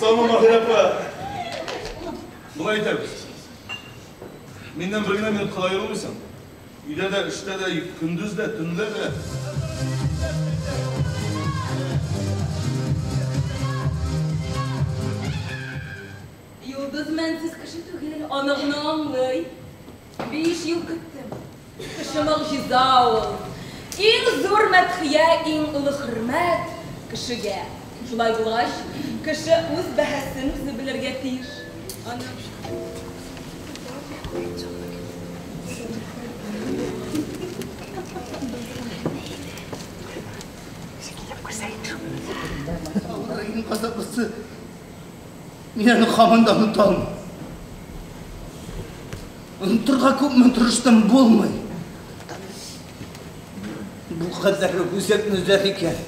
Саумы, Маһирә апа. Болай итәбез. Миннән бер генә минутка да аерылмыйсың. Өйдә дә, эштә дә, көндез дә, төнлә дә. Йолдыз мәнсез кеше түгел, аны гына аңлый. 5 ел көттем. Кеше могҗиза ул. Иң зур мәдхия, иң олы хөрмәт кешегә. Шулай булгач, кеше үз бәһасен үзе белергә тиеш. Аны Иң газаплысы, мин аны һаман да оныта алмыйм. Онытырга күпме тырыштым, булмый. Бу кадәр үк үзәкне өзәр икән.